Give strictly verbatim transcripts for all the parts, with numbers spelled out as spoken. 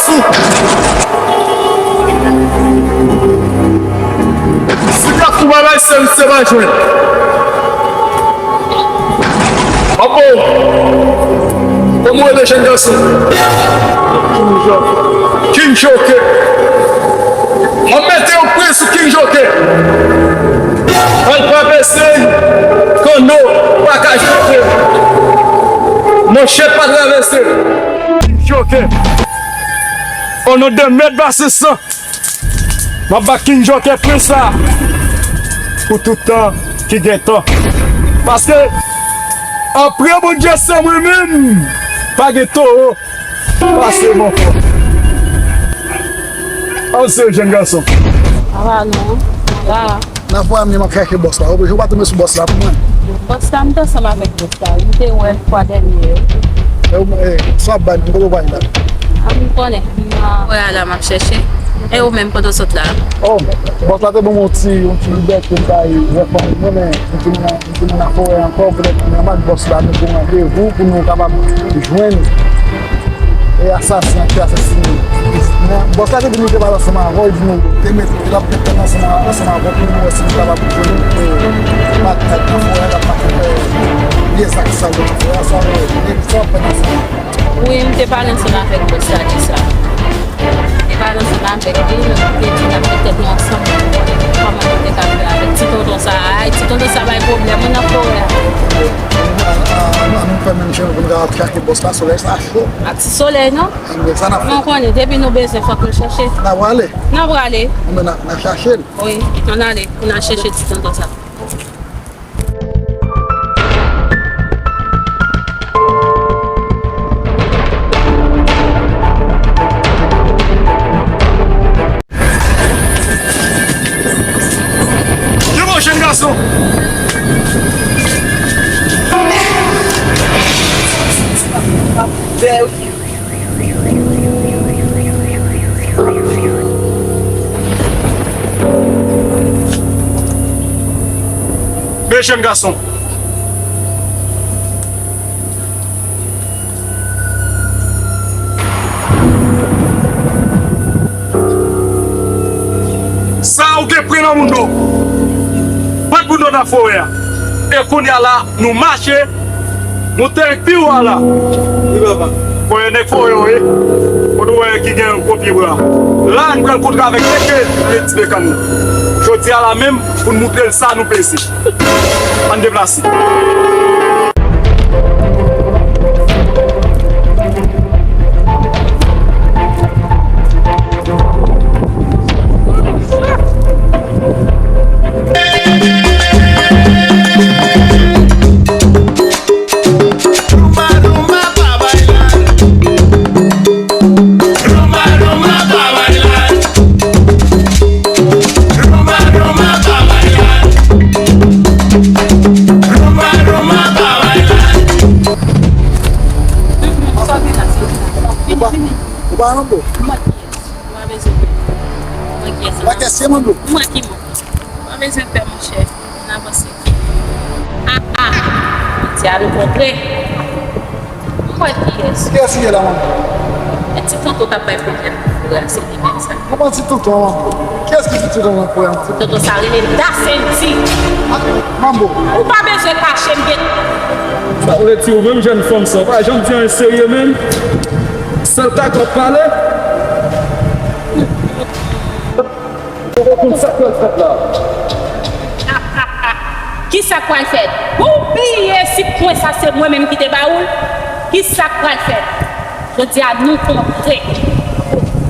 Sou. Si Kafou pa bay sèvis, se pa jwenn. Apo, kòman w rele, jèn gason? King Joker. M ap mete yon pwen sou King Joker. Al travèse l, kanno pa ka chofe. Manchèt pa travèse l. King Joker. O non de Mèt Basis lan. M ap ba King Joker pwen sa pou tout tan ki gen tan. Paske, apre Bondye, se mwen menm, pa gen towo pase mwen fò. Ann se jèn gason. Sa va non? Sa va. Nan fwa m, m ap chache bòs la. Ou, ou pa tonbe sou bòs la pou mwen? Bòs la, m te ansanm avèk bòs la. M te wè l fwa dènye. E ou, e, sa w ap bay m, kote w bay la? A, m konnen. M nan fwa la, m ap chèche. E ou menm, kote w sot la? O, bòs la te ban m yon ti, yon ti libète, m bay, wè fanmi mwen, men m te nan, m te nan forè ankò, petèt m nan mak bòs la, nou pran randevou pou nou kapab jwenn e asasen an ki asasine pitit mwen. Bòs la te di nou te pral ansanm avè w, li di nou te met, l ap met tèt ansanm, ansanm avè w pou nou wè si nou kapab jwenn, e, batay nan forè a, k ap pase fè vye zak sal yo nan forè a, sa, e, e, sa w ap fè nan sa? Wi, m te pale ansanm avèk bòs la de sa. M te pale ansanm avèk li, nou te di n ap met tèt nou ansanm pou n konnen kòman nou te ka fè avèk ti tonton sa a. Ay, ti tonton sa bay pwoblèm, wi, nan forè a. A, a, a, nou fè menm jan pou n ka ap chache bòs la, solèy sa cho. A ti solèy, non? Anben, sa n ap fè? Non, konnen, depi nou bezwen, fòk nou chèche. N a prale? N a prale. Anben, n a, n a chache l. Wi, ann ale, pou n al chèche ti tonton sa. Yo, bon, jèn gason. Men jèn gason. Sa ou gen pran nan moun do. Bat moun do nan forè a. E kounye a la, nou mache. Moute ak piwo a la. Wi, papa. Fò e nèg fò yo, wi. Kote w wè ki gen gwo pye bwa. La, nou pral kontre avèk nèg ke vle tibe kann nan. Jodi a la menm, pou n moutre l sa nou peze. Ann deplase. Ou pa, ou pa manbo? Ou pa bezwen pè. Ou pa kèsye manbo? Ou pa bezwen pè, monchè. N avanse. A, a! Jodi a nou kontre. Ou wè kiyès? Kiyès ki ye la, manbo? E ti tonton k ap bay pwoblèm nan forè a, se li menm sa. Kòman ti tonton an, manbo? Kiyès ki ti tonton nan forè a, manbo? Ti tonton sa rele Dasenti. A, manbo. Ou pa bezwen kache m, gen. Sa vle di ou menm jèn fanm sa, ou pa janm di anyen serye menm. Sèl kaka w ap pale. Ou konn sa k pral fèt la. Kisa k pral fèt? Bon, ou bliye si kwen sa se mwen menm ki te ba ou l? Kisa k pral fèt? Jodi a nou kontre.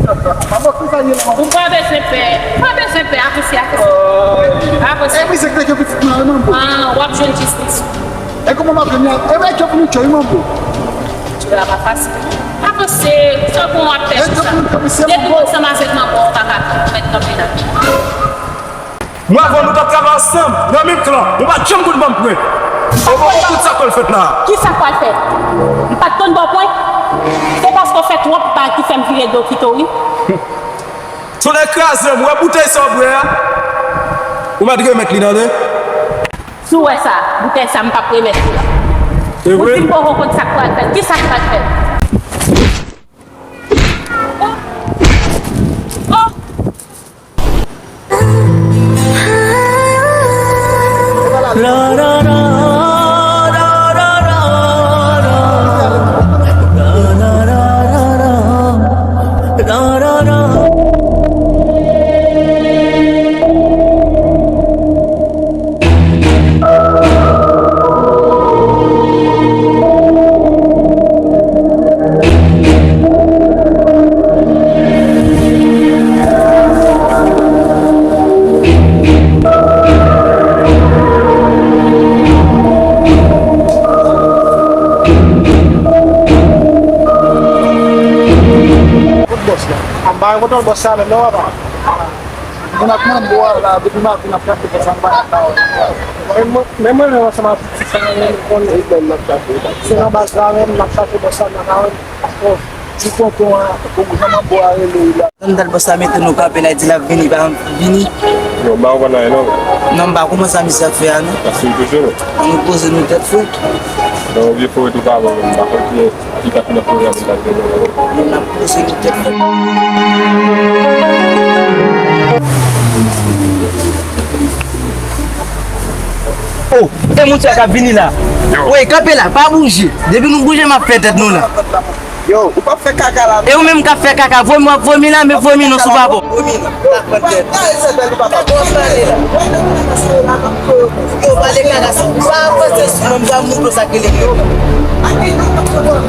Manbo, kisa ye la, manbo? Ou pa bezwen pè. Ou pa bezwen pè. Avanse, avanse. Avanse. E wi, se k te gen pitit mwen, manbo. A, w ap jwenn jistis. E kòman m ap jwenn li a? E men, e djòb nou tchòy, manbo. Djòb la pa fasil. Avanse, sa bon w ap fè konsa. Depi w ansanm avèk manbo, w pa ka mèt kanpe la. Mwen avè w, nou t ap travay ansanm, nan menm klan. Ou pa t janm konn ban m pwen. Ou pa konn tout sa k pral fèt la a. Kisa k pral fèt? M pa t konn ba w pwen? Se paske w fè twòp bagay ki fè m vire do kite w, wi. Tonnè kraze m, ou wè boutèy sa w bwè a? Ou mèt remèt li, tande? Si w wè sa, boutèy sa, m p ap remèt li. E vre? Ou di m poko konn sa k pral fèt. Kisa k pral fèt? Kot bòs la? A m pa gen kontwòl bòs la menm non, papa. Moun ap mande w la, depi maten n ap chache bòs la, nou pa ka wè l. Men mwen, men mwen menm ansanm ak pitit sa, nou konn li menm n ap chache. Se nan baz la menm, n ap chache bòs la, n pa ka wè l. Bon, ti tonton an, bon, jan manbo a rele w la. Tann dat bòs la mete nou kanpe la, di l ap vini, pa vini. Non, m pa konprann anyen non. Non, m pa konprann sa misye ap fè a non. Paske l toujou non. An nou poze nou tèt fou. Non, vye fò tou pa bon, m pa konn ki, ki ka fin ap poze avèk la. Moun ap poze nou tèt fou. Oh, e moun sa k ap vini la. Yo. Wi, kanpe la, pa bouje. Depi nou bouje, m ap fè tèt nou la. Yo, ou p ap fè kaka la. E ou menm k ap fè kaka, vomi w ap vomi la, men vomi non sou papa w. Vomi non, ou pa pran tèt. Gade Isabelle, papa. Bòs la ale la. Yo, pale kaka, si pa avanse sou mwen, m pral moutre w sa k rele yo.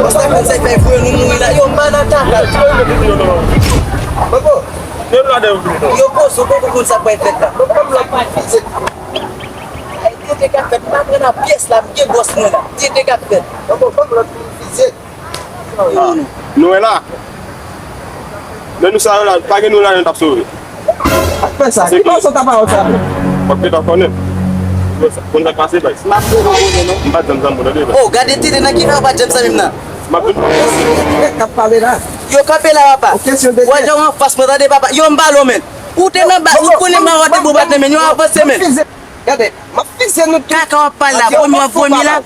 Bòs la konn sa k fè voye nou mouri la. Yo, m pa nan kaka. Yo poze, ou poko konn sa k pral fèt la. Tete k ap fèt, m pa pran nan pyès la, m gen bòs mwen la. Tete k ap fèt. Ah, nou wè la. Lè nou sa yo la, pa gen nou la, nou t ap sove. Fè sa. Ki fason ta pawòl sa? Fòk yo ta konnen. Konn sa k pase, bay. M ap sove konnen non. M pa t janm zanmi w tande, bay. Oh, gade tete nan ki fè w pa t janm zanmi m nan. M ap vin. K ap pale la. Yo kanpe la, papa. Wè jan w anfas mwen, tande, papa. Yo, m pale w, men. Ou te nan baz, ou konnen m an wate pou bat nan men, yo avanse, men. Gade, m ap fize nou tout. Kaka w ap pale la, vomi w ap vomi la.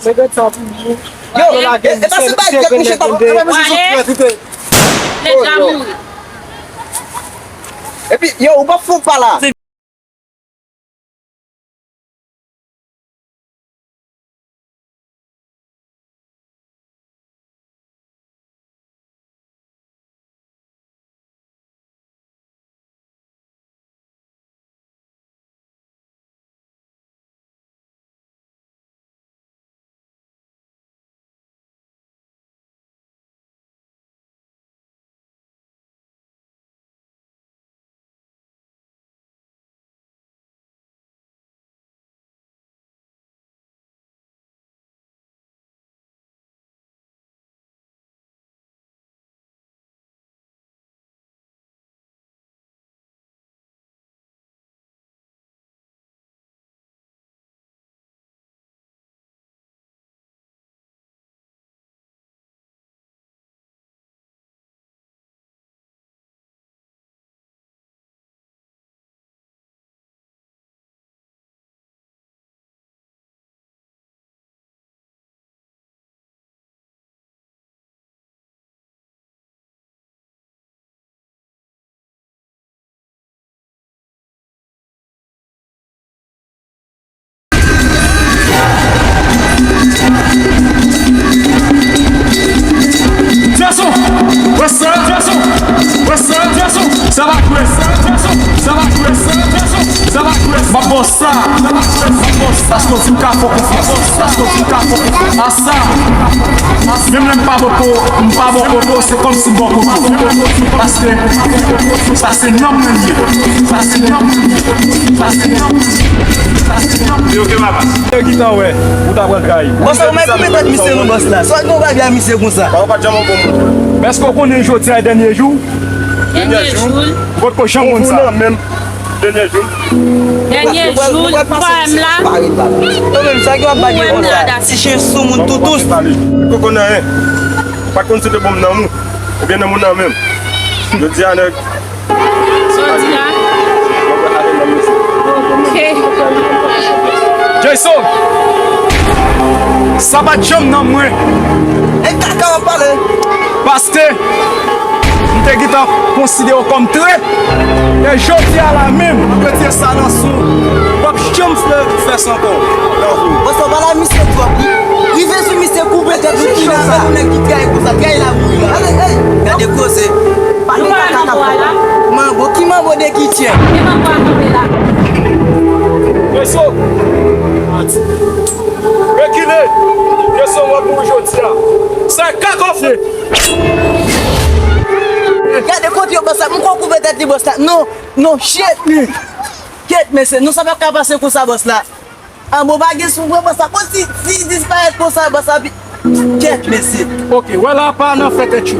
Yo, e, e pa se bagay misye t ap fè, misye sou trèt, wi. Epi, yo, ou p ap fè pa la. Jason! What's up? Jason! What's up? Jason! Sa va jwe! Jason! Sa va jwe! Jason! Sa va jwe! M ap ba w sa! M ap ba w sa! Paske w di m ka fè w konfyans. Paske w di m ka fè w konfyans. A sa! Menm lè m pa bò ko, m pa bò kote w, se kòmsi m bò kote w. Paske sa se nanm mwen li ye. Sa se nanm mwen li ye. Sa se nanm mwen li ye. Sa se nanm mwen li ye. Yo, ke papa. Yo, ki tan wè, ou ta pran kay. Bòs la, ou mèt koupe tèt misye non, bòs la. Sa w ap gen yon bagay a misye konsa? Papa, pa janm yon bon moun. Èske w konnen jodi a e dènye jou? Dènye jou. Ou potko janm konn sa. Ou nan menm. Dènye jou. Dènye jou, ou pa wè m la? Ou menm, sa ki w ap bagay konsa? Ou wè m la, da si chen sou moun toutous. Ou konn anyen. Ou pa konn si te bon m nan moun. Oubyen nan moun nan menm. Jodi a, nèg. Sa w di a? Ok. Jason! Sa pa t janm nan mwen. E kaka w ap pale. Paske M te gentan konsidere w kòm tret. E jodi a la menm, m retire sa nan sou w. W ap janm fè, fè sa ankò. Bòs la, pa la misye twòp, wi. Rive sou misye, koupe tèt li, ki nan sa, nèg ki trayi konsa, trayi la mouri la. Gade koze. Pale kaka k ap fèt la. Manbo, ki manbo de ki tchè? Mesye, rekile. Mesye, w ap mouri jodi a. Sa kaka w fè. Gade kote yo, bòs la. M kwè w koupe tèt li, bòs la. Non, non, shit, man. Kèt, mesye, non, sa p ap ka pase konsa, bòs la. An bon, pa gen soufrans, bòs la. Bon, si, si disparèt konsa, bòs la, pi-, kèt, mesye. Ok, wè la, pa nan fè tèt cho.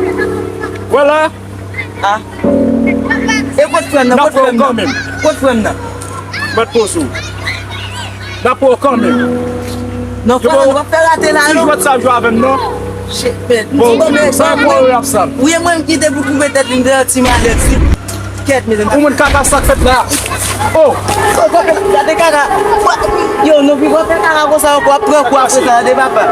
Wè la. Ah. E kot frè m nan? Kot frè m nan? Kot frè m nan? Mèt poze w. N ap wè w kanmenm. Non, frè m, w ap fè rate la, non. Ki jwèt sa w jwe avè m, non? Shit, man. Bon, sa e pwoblèm ap sa. Wi, e mwen m kite pou koupe tèt li, m te nan ti malèz, wi. Kèt, mezanmi. Ou moun kaka sa k fèt la. Oh! Gade kaka. Yo, nou pi pran kaka konsa ankò, ap pran kou apre sa, tande papa.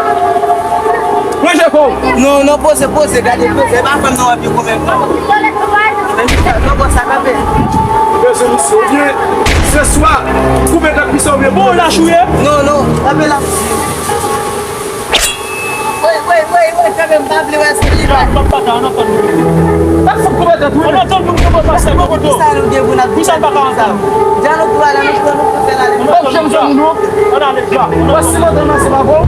Plonje kò w. Non, non, poze, poze, gade, poze. E pa frè m nan w ap di konbyen tan. Men sa, non, bon, sa kanpe. Rezolisyon, oubyen se swa koupe tèt misye oubyen. Bon, lach ou ye? Non, non, kanpe la. Woy, woy, woy, woy, kanpe, m pa vle wè se li, bak. M ap pata, ann antann nou. Bak, fòk koupe tèt ou. Ann antann nou, nou pa pase, nou kote. Kisa nou gen pou n ap di? Kisa n pa ka antann nou? Jan nou pral la, nou pran, nou pran sèl ale. M p ap janm janm nou. Ann ale, la. Wè si nou antann ansanm avè w.